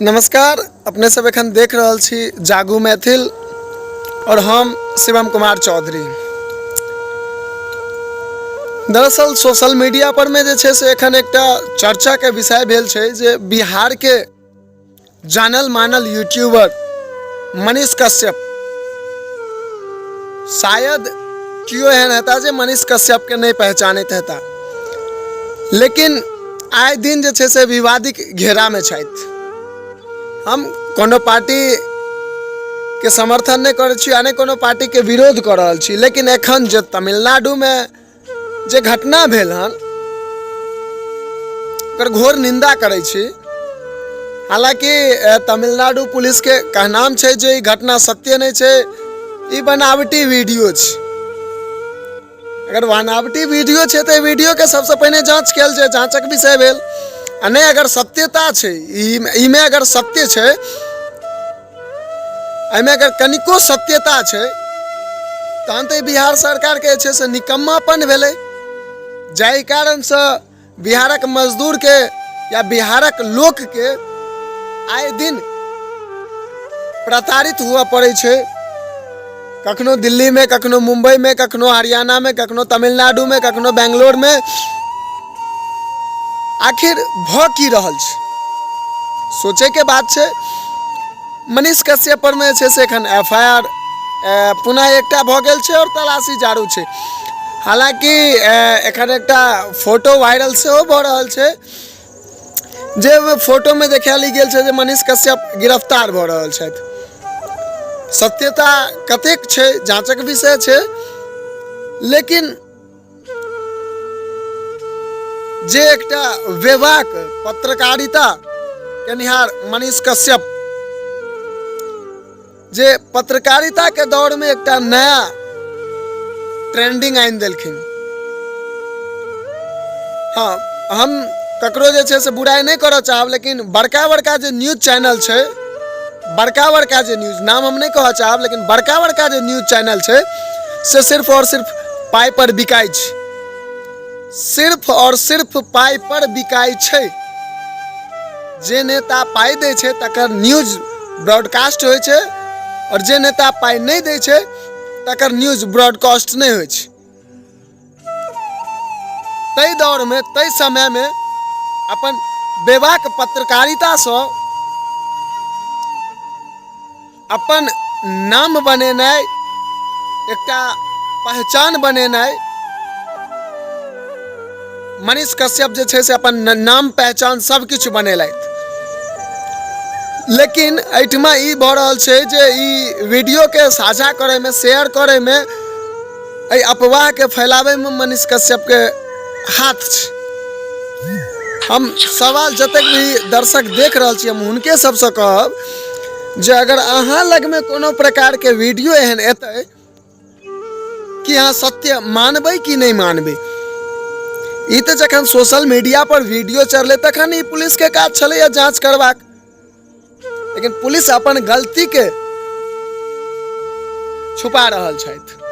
नमस्कार, अपने सब एखन देख रहल छी जागू मैथिल और हम शिवम कुमार चौधरी। दरअसल सोशल मीडिया पर में जे छै से एखन एकटा चर्चा के विषय भेल छै जे बिहार के जानल मानल यूट्यूबर मनीष कश्यप, शायद केओ एहन हेता जे मनीष कश्यप के नहि पहचानैत हेता, लेकिन आइ दिन जे छै से विवादिक घेरामे छथि। हम कोनो पार्टी के समर्थन नहि करै छी आ नहि कोनो पार्टीके विरोध कऽ रहल छी, लेकिन एखन जे तमिलनाडुमे जे घटना भेल हन ओकर घोर निंदा करै छी। हालांकि तमिलनाडु पुलिसके कहनाम छै जे ई घटना सत्य नहि छै, ई बनावटी वीडियो छै। अगर बनावटी वीडियो छै तऽ वीडियोके सबसँ पहिने जाँच कयल जाय, जाँचक विषय भेल। आ नहि अगर सत्यता छै, ईमे अगर सत्य छै, एहिमे अगर कनिको सत्यता छै, तहन तऽ बिहार सरकारके जे छै से निकम्मापन भेलै, जाहि कारणसँ बिहारक मजदूरके या बिहारक लोकके आए दिन प्रताड़ित हुअ पड़ै छै। कखनो दिल्लीमे, कखनो मुम्बईमे, कखनो हरियाणामे, कखनो तमिलनाडुमे, कखनो बेंगलोरमे। आखिर भऽ की रहल छै, सोचैके बात छै। मनीष कश्यप पर मे छै से एखन एफ I R पुनः एकटा भऽ गेल छै आओर तलाशी जारू छै। हालाँकि एखन एकटा फोटो वायरल सेहो भऽ रहल छै, जे फोटोमे देखायल गेल छै जे मनीष कश्यप गिरफ्तार भऽ रहल छथि। सत्यता कतेक छै जाँचक विषय छै, लेकिन जे एकटा बेबाक पत्रकारिता केनिहार मनीष कश्यप जे पत्रकारिता के दौर में एकटा नया ट्रेंडिंग आनि देलखिन। हाँ, हम ककरो जे छै से बुराइ नहि करऽ चाहब, लेकिन बड़का बड़का जे न्यूज चैनल छै, बड़का बड़का जे न्यूज, नाम हम नहि कहऽ चाहब, लेकिन बड़का बड़का जे न्यूज चैनल छै से सिर्फ और सिर्फ पाइ पर बिकाइ छै, सिर्फ और सिर्फ पाइ पर बिकाइ छै। जे नेता पाइ दै छै तकर न्यूज ब्रॉडकास्ट होइ छै, और जे नेता पाइ नहि दै छै तकर न्यूज ब्रॉडकास्ट नहि होइ छै। ताहि दौरमे, ताहि समयमे अपन बेबाक पत्रकारितासँ अपन नाम बनेनाइ, एकटा पहचान बनेनाइ, मनीष कश्यप जे छै से अपन नाम पहचान सब किछु बनेलथि। लेकिन एहिठमा ई भऽ रहल छै जे ई वीडियोके साझा करैमे, शेयर करैमे, एहि अफवाहके फैलाबैमे मनीष कश्यपके हाथ छै। हम सवाल जतेक भी दर्शक देख रहल छी, हम हुनके सबसँ कहब जे अगर अहाँ लगमे कोनो प्रकारके वीडियो एहन एतै कि अहाँ सत्य मानबै कि नहि मानबै? ई तऽ जखन सोशल मीडिया पर वीडियो चढ़लै तखन ई पुलिसके काज छलैए जाँच करबाक, लेकिन पुलिस अपन गलतीके छुपा रहल छथि।